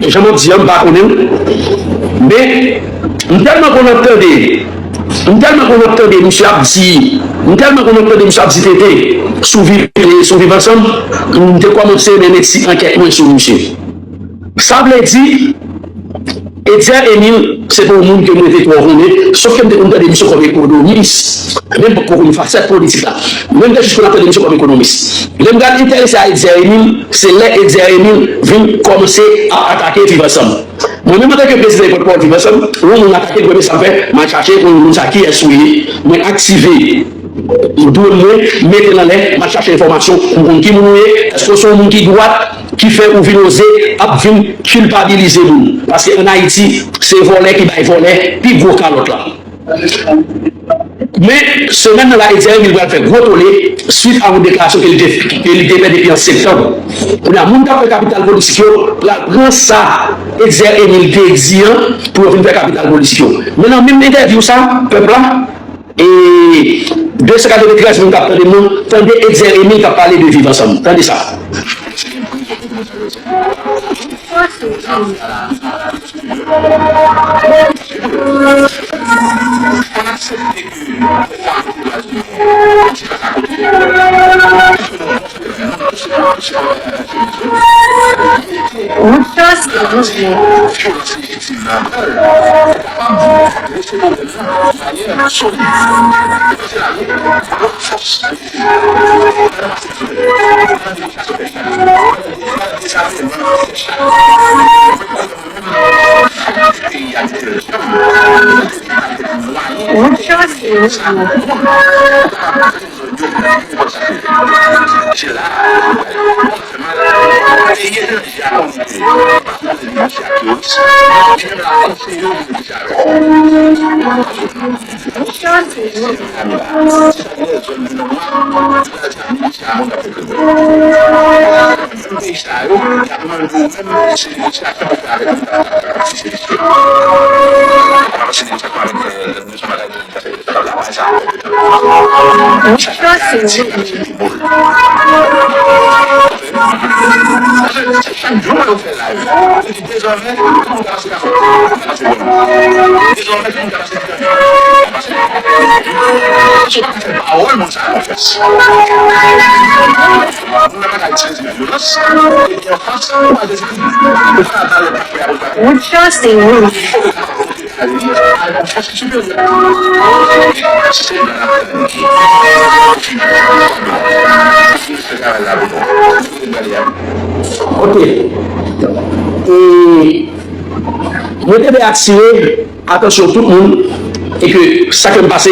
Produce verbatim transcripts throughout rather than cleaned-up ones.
Jan m ap di a, m pa konnen l. Men, m tèlman konn ap tande, m tèlman konn ap tande misye ap di, m tèlman konn ap tande misye ap di tenten sou Viv, sou Viv Ansanm, m te kòmanse mennen ti ankèt mwen sou misye. Sa vle di, Etzer Emile, se pa yon moun ke mwen te twò konnen, sof ke m te konn tande misye kòm ekonomis. Men m poko konn fasèt politik la. Men m te jis konn ap tande misye kòm ekonomis. Lè m gad enterese a Etzer Emile, se lè Etzer Emile vin kòmanse ap atake Viv Ansanm. Mwen menm antanke prezidan e pòtpawòl Viv Ansanm, yon moun atake m, premye sa m fè, m al chache pou moun sa kiyès ou ye. Mwen aktive dwòn mwen, mete l anlè, m al chache enfòmasyon pou m konn ki moun ou ye, èske w se yon moun ki dwat, ki fè ou vin oze ap vin kilpabilize moun. Paske ann Ayiti, se vòlè ki bay vòlè pi gwo kalòt la. Men, semèn nan la, Etzer Emile pral fè gwo tole swit a yon deklarasyon ke li te, ke li te fè depi an septanm. Kounye a, moun k ap fè kapital politik yo pral pran sa Etzer Emile te di an pou yo vin fè kapital politik yo. Men nan menm entèvyou sa, pèp la, e de san katreventrèz moun k ap tande m nan, tande Etzer Emile k ap pale de Viv Ansanm. Tande sa. Ok. E mwen te vle atire atansyon tout moun e ke sa ke m pase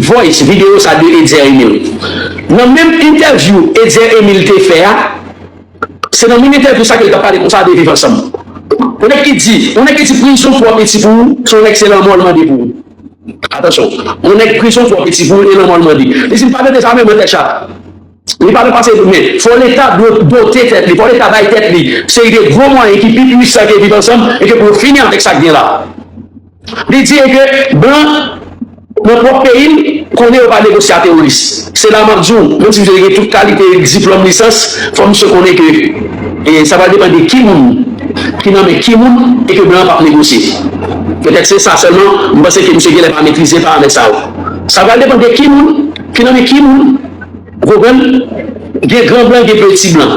voice, videyo sa de Etzer Emile. Nan menm entèvyou Etzer Emile te fè a, se nan menm entèvyou sa ke l t ap pale konsa de Viv Ansanm. Yon nèg ki di, yon nèg ki di prizon twò piti pou ou, se yon nèg se lanmò l mande pou ou. Atansyon, yon nèg prizon twò piti pou ou e lanmò l mande. Li di m pa tande sa menm nan tèt chat. Li pa nan pase men. Fò Leta do-, dote tèt li, fò Leta bay tèt li seri de gwo mwayen ki pi pwisan ke Viv Ansanm e ke pou yo fini avèk sa k gen la. Li di e ke blan nan pwòp peyi l konnen yo pa negosye a teworis. Se la m ap di w, menm si misye gen tout kalite diplòm, lisans, fò misye konnen ke, e, sa pral depann de ki moun ki nan men ki moun e ke blan an p ap negosye. Petèt se sa sèlman, m panse ke misye genlè pa metrize paramèt sa yo. Sa pral depann de ki moun ki nan men ki moun, ou konprann? Gen gran blan, gen peti blan.